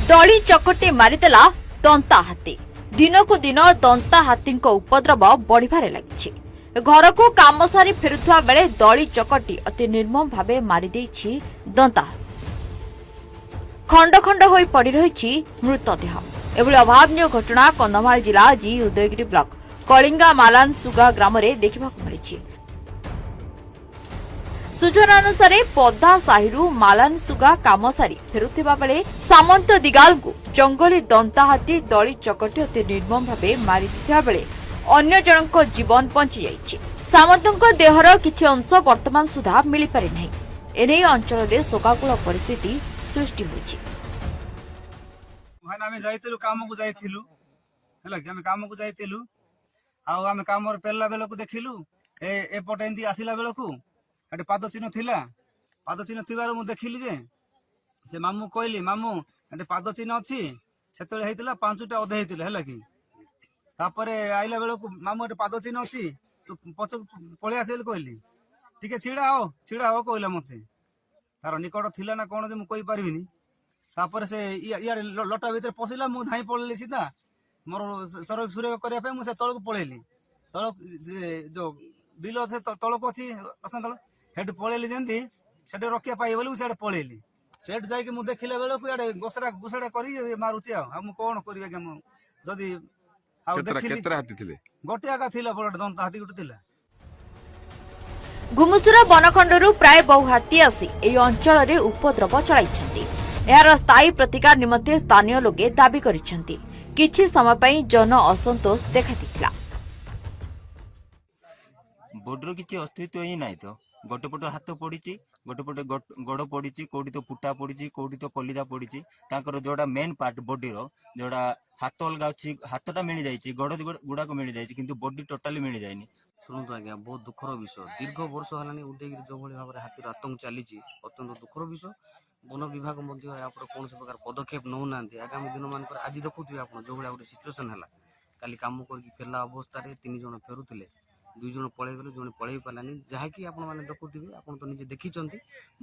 ଦଳି ଚକଟି ମାରିଦେଲା ଦନ୍ତା ହାତୀ। ଦିନକୁ ଦିନ ଦନ୍ତା ହାତୀଙ୍କ ଉପଦ୍ରବ ବଢିବାରେ ଲାଗିଛି। ଘରକୁ କାମ ସାରି ଫେରୁଥିବା ବେଳେ ଦଳି ଚକଟି ଅତି ନିର୍ମମ ଭାବେ ମାରିଦେଇଛି ଦନ୍ତା ହାତୀ। ଖଣ୍ଡ ଖଣ୍ଡ ହୋଇ ପଡ଼ି ରହିଛି ମୃତଦେହ। ଏଭଳି ଅଭାବନୀୟ ଘଟଣା କନ୍ଧମାଳ ଜିଲ୍ଲା ଜି ଉଦୟଗିରି ବ୍ଲକ କଳିଙ୍ଗା ମାଲାନସୁଗା ଗ୍ରାମରେ ଦେଖିବାକୁ ମିଳିଛି। ସୂଚନା ଅନୁସାରେ, ପଦା ସାହିରୁ ମାଲାନସୁଗା କାମ ସାରି ଫେରୁଥିବା ବେଳେ ସାମନ୍ତ ଦିଗାଲଙ୍କୁ ଜଙ୍ଗଲୀ ଦନ୍ତା ହାତୀ ଦଳି ଚକଟି ଅତି ନିର୍ମମ ଭାବେ ମାରିଦେଇଥିବା ବେଳେ ଅନ୍ୟ ଜଣଙ୍କ ଜୀବନ ବଞ୍ଚିଯାଇଛି। ସାମନ୍ତଙ୍କ ଦେହର କିଛି ଅଂଶ ବର୍ତ୍ତମାନ ସୁଦ୍ଧା ମିଳିପାରିନାହିଁ। ଏନେଇ ଅଞ୍ଚଳରେ ଶୋକାକୁଳ ପରିସ୍ଥିତି ସୃଷ୍ଟି ହୋଇଛି। ଭାଇନା, ଆମେ ଯାଇଥିଲୁ, କାମକୁ ଯାଇଥିଲୁ, ହେଲା କି? ଆମେ କାମକୁ ଯାଇଥିଲୁ ଆଉ ଆମେ କାମରେ ପେଲିଲା ବେଳକୁ ଦେଖିଲୁ ଏପଟେ ଏମିତି ଆସିଲା ବେଳକୁ ଏଠି ପାଦ ଚିହ୍ନ ଥିଲା। ପାଦ ଚିହ୍ନ ଥିବାରୁ ମୁଁ ଦେଖିଲି ଯେ ସେ ମାମୁଁ କହିଲି, "ମାମୁଁ, ଏଠି ପାଦ ଚିହ୍ନ ଅଛି।" ସେତେବେଳେ ହେଇଥିଲା 5ଟା ଅଧେ ହେଇଥିଲା, ହେଲା କି? ତାପରେ ଆଇଲା ବେଳକୁ, "ମାମୁଁ, ଏଠି ପାଦ ଚିହ୍ନ ଅଛି, ତୁ ପଛକୁ ପଳେଇ ଆସେ" ବୋଲି କହିଲି। "ଟିକେ ଛିଡା ହୋ, ଛିଡା ହୋ" କହିଲା ମତେ। ତାର ନିକଟ ଥିଲା ନା କଣ ଯେ ମୁଁ କହିପାରିବିନି। ତାପରେ ସେ ଇଆଡେ ଲଟା ଭିତରେ ପଶିଲା। ମୁଁ ଧାଇଁ ପଳେଇଲି ସିଧା ମୋର ସରଗ ସୁରକ୍ଷା କରିବା ପାଇଁ। ମୁଁ ସେ ତଳକୁ ପଳେଇଲି। ତଳ ସେ ଯୋଉ ବିଲ ସେ ତଳକୁ ଅଛି, ରସା ତଳ, ସେଠି ପଳେଇଲି। ଯେମିତି ସେଠି ରଖିବା ପାଇବ ବୋଲି ମୁଁ ସିଆଡେ ପଳେଇଲି। ସେଠି ଯାଇକି ମୁଁ ଦେଖିଲା ବେଳକୁ ଇଆଡେ ଘୋଷଡ଼ା ଘୋଷଡ଼ା କରି ମାରୁଛି। ଆଉ ମୁଁ କଣ କରିବି ଆଜ୍ଞା? ମୁଁ ଯଦି ଆଉ କେତେଟା ଦେଖିଲି। କେତେଟା ହାତୀ ଥିଲେ? ଗୋଟେ ଆଗା ଥିଲା, ବଡ ଦନ୍ତା ହାତୀ ଗୋଟେ ଥିଲା। ଘୁମୁସୁର ବନଖଣ୍ଡରୁ ପ୍ରାୟ ବହୁ ହାତୀ ଆସି ଏହି ଅଞ୍ଚଳରେ ଉପଦ୍ରବ ଚଳାଇଛନ୍ତି। ଏହାର ସ୍ଥାୟୀ ପ୍ରତିକାର ନିମନ୍ତେ ସ୍ଥାନୀୟ ଲୋକେ ଦାବି କରିଛନ୍ତି। କିଛି ସମୟ ପାଇଁ ଜନ ଅସନ୍ତୋଷ ଦେଖାଦେଇଥିଲା। ବଡିର କିଛି ଅସ୍ତିତ୍ୱ ହିଁ ନାହିଁ ତ। ଗୋଟେ ପଟେ ହାତ ପଡିଛି, ଗୋଟେ ପଟେ ଗୋଡ ପଡିଛି, କୋଉଠି ତ ପୁଟା ପଡିଛି, କୋଉଠି ତ କଲିଜା ପଡିଛି। ତାଙ୍କର ଯୋଉଟା ମେନ୍ ପାର୍ଟ ବଡିର, ଯୋଉଟା ହାତ ଅଲଗା ଅଛି, ହାତଟା ମିଳିଯାଇଛି, ଗୋଡ ଗୁଡାକ ମିଳିଯାଇଛି, କିନ୍ତୁ ବଡି ଟୋଟାଲି ମିଳିଯାଇନି। ଶୁଣନ୍ତୁ ଆଜ୍ଞା, ବହୁତ ଦୁଃଖର ବିଷୟ। ଦୀର୍ଘ ବର୍ଷ ହେଲାଣି ଉଦୟଗିରି ଯେଉଁଭଳି ଭାବରେ ହାତୀର ଆତଙ୍କ ଚାଲିଛି, ଅତ୍ୟନ୍ତ ଦୁଃଖର ବିଷୟ। ବନ ବିଭାଗ ମଧ୍ୟ ଏହା ଉପରେ କୌଣସି ପ୍ରକାର ପଦକ୍ଷେପ ନେଉନାହାନ୍ତି। ଆଗାମୀ ଦିନମାନଙ୍କରେ ଆଜି ଦେଖୁଥିବେ ଆପଣ ଯେଉଁଭଳିଆ ଗୋଟେ ସିଚୁଏସନ୍ ହେଲା। କାଲି କାମ କରିକି ଫେରିଲା ଅବସ୍ଥାରେ ତିନି ଜଣ ଫେରୁଥିଲେ, ଦୁଇ ଜଣ ପଳେଇଗଲେ, ଜଣେ ପଳେଇ ପାରିଲାନି। ଯାହାକି ଆପଣମାନେ ଦେଖୁଥିବେ, ଆପଣ ତ ନିଜେ ଦେଖିଛନ୍ତି,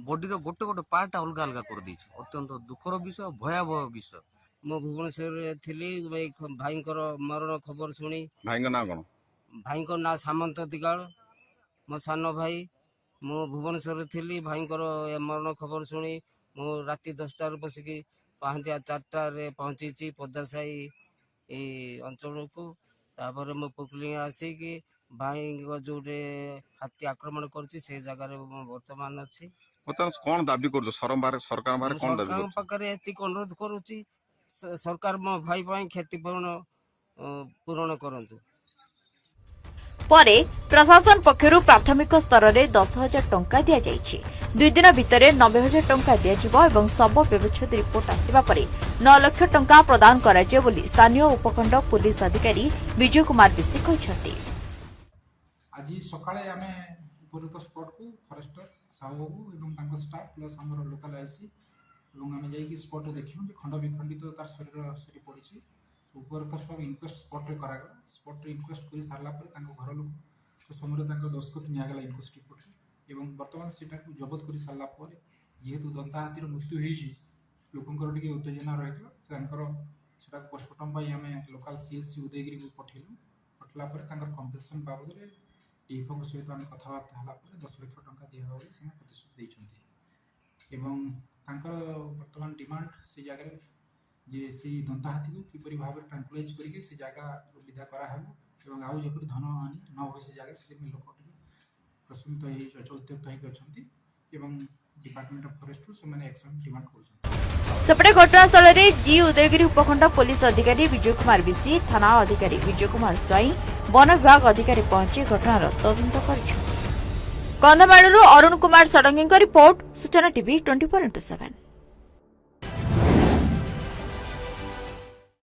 ବଡିର ଗୋଟେ ଗୋଟେ ପାର୍ଟ ଅଲଗା ଅଲଗା କରିଦେଇଛି। ଅତ୍ୟନ୍ତ ଦୁଃଖର ବିଷୟ, ଭୟାବହ ବିଷୟ। ମୁଁ ଭୁବନେଶ୍ୱରରେ ଥିଲି। ଏଇ ଭାଇଙ୍କର ମରଣ ଖବର ଶୁଣି। ଭାଇଙ୍କ ନାଁ କଣ? ଭାଇଙ୍କ ନାଁ ସାମନ୍ତ ଦିଗାଳ, ମୋ ସାନ ଭାଇ। ମୁଁ ଭୁବନେଶ୍ୱରରେ ଥିଲି। ଭାଇଙ୍କର ଏ ମରଣ ଖବର ଶୁଣି ମୁଁ ରାତି 10ଟାରୁ ବସିକି ପାହାନ୍ତିଆ 4ଟାରେ ପହଞ୍ଚିଛି ପଦାସାହି ଏଇ ଅଞ୍ଚଳକୁ। ତାପରେ ମୁଁ ପୁକୁଲିଙ୍ଗା ଆସିକି ଭାଇଙ୍କ ଯୋଉଠି ହାତୀ ଆକ୍ରମଣ କରିଛି, ସେ ଜାଗାରେ ମୁଁ ବର୍ତ୍ତମାନ ଅଛି। ବର୍ତ୍ତମାନ କଣ ଦାବି କରୁଛ? ସରକାରଙ୍କ ପାଖରେ ମୁଁ କଣ ଦାବି ସରକାରଙ୍କ କରୁଛ? ପାଖରେ ଏତିକି ଅନୁରୋଧ କରୁଛି, ସରକାର ମୋ ଭାଇ ପାଇଁ କ୍ଷତିପୂରଣ ପୂରଣ କରନ୍ତୁ। ପରେ ପ୍ରଶାସନ ପକ୍ଷରୁ ପ୍ରାଥମିକ ସ୍ତରରେ 10,000 ଟଙ୍କା ଦିଆଯାଇଛି। 2 ଦିନ ଭିତରେ 90,000 ଟଙ୍କା ଦିଆଯିବ ଏବଂ ଶବ ବ୍ୟବଚ୍ଛେଦ ରିପୋର୍ଟ ଆସିବା ପରେ 9 ଲକ୍ଷ ଟଙ୍କା ପ୍ରଦାନ କରାଯିବ ବୋଲି ସ୍ଥାନୀୟ ଉପଖଣ୍ଡ ପୁଲିସ ଅଧିକାରୀ ବିଜୟ କୁମାର ବିଶି କହିଛନ୍ତି। ଆଜି ସକାଳେ ଆମେ ଉପଯୁକ୍ତ ସ୍ପଟକୁ ଫରେଷ୍ଟର ସାହୁ ବାବୁ ଏବଂ ତାଙ୍କ ଷ୍ଟାଫ୍ ପ୍ଲସ୍ ଆମର ଲୋକାଲ ଆଇସି ଏବଂ ଆମେ ଯାଇକି ସ୍ପଟରେ ଦେଖିଲୁ ଯେ ଖଣ୍ଡ ବିଖଣ୍ଡିତ ତାର ଶରୀର ସେଠି ପଡ଼ିଛି। ଉପରୋକ୍ତ ସବୁ ଇନକ୍ୱେଷ୍ଟ ସ୍ପଟରେ କରାଗଲା। ସ୍ପଟରେ ଇନକ୍ୱେଷ୍ଟ କରି ସାରିଲା ପରେ ତାଙ୍କ ଘର ଲୋକ ସମୟରେ ତାଙ୍କ ଦସ୍ତଖତ ନିଆଗଲା ଇନକ୍ୱେଷ୍ଟ ରିପୋର୍ଟରେ ଏବଂ ବର୍ତ୍ତମାନ ସେଟାକୁ ଜବତ କରି ସାରିଲା ପରେ, ଯେହେତୁ ଦନ୍ତା ହାତୀର ମୃତ୍ୟୁ ହେଇଛି, ଲୋକଙ୍କର ଟିକେ ଉତ୍ତେଜନା ରହିଥିଲା। ତାଙ୍କର ସେଟାକୁ ପୋଷ୍ଟମର୍ଟମ ପାଇଁ ଆମେ ଲୋକାଲ ସିଏଚସି ଉଦୟଗିରିକୁ ପଠେଇଲୁ। ପଠେଇଲା ପରେ ତାଙ୍କର କମ୍ପେନସେସନ୍ ବାବଦରେ ଡିଏଫଓଙ୍କ ସହିତ ଆମେ କଥାବାର୍ତ୍ତା ହେଲା ପରେ 10 ଲକ୍ଷ ଟଙ୍କା ଦିଆହେବ ବୋଲି ସେମାନେ ପ୍ରତିଶ୍ରୁତି ଦେଇଛନ୍ତି ଏବଂ ତାଙ୍କର ବର୍ତ୍ତମାନ ଡିମାଣ୍ଡ ସେ ଜାଗାରେ ଯେ ସେଇ ଦନ୍ତା ହାତୀକୁ କିପରି ଭାବରେ ଟ୍ରାଙ୍କୁଲାଇଜ୍ କରିକି ସେ ଜାଗାରୁ ବିଦା କରାହେବ ଏବଂ ଆଉ ଯେପରି ଧନ ହାନି ନ ହୁଏ ସେ ଜାଗାରେ, ସେଥିପାଇଁ ଲୋକ ଟିକେ ପ୍ରଶମିତ ହେଇ ଉତ୍ତ୍ୟକ୍ତ ହେଇକି ଅଛନ୍ତି ଏବଂ ଡିପାର୍ଟମେଣ୍ଟ ଅଫ୍ ଫରେଷ୍ଟରୁ ସେମାନେ ଆକ୍ସନ୍ ଡିମାଣ୍ଡ କରୁଛନ୍ତି। ସେପଟେ ଘଟଣାସ୍ଥଳରେ ଜି ଉଦୟଗିରି ଉପଖଣ୍ଡ ପୋଲିସ ଅଧିକାରୀ ବିଜୟ କୁମାର ବିଶି, ଥାନା ଅଧିକାରୀ ବିଜୟ କୁମାର ସ୍ୱାଇଁ, ବନ ବିଭାଗ ଅଧିକାରୀ ପହଞ୍ଚି ଘଟଣାର ତଦନ୍ତ କରିଛନ୍ତି। କନ୍ଧମାଳରୁ ଅରୁଣ କୁମାର ଷଡ଼ଙ୍ଗୀଙ୍କ ରିପୋର୍ଟ, ସୂଚନା ଟିଭି 24x7।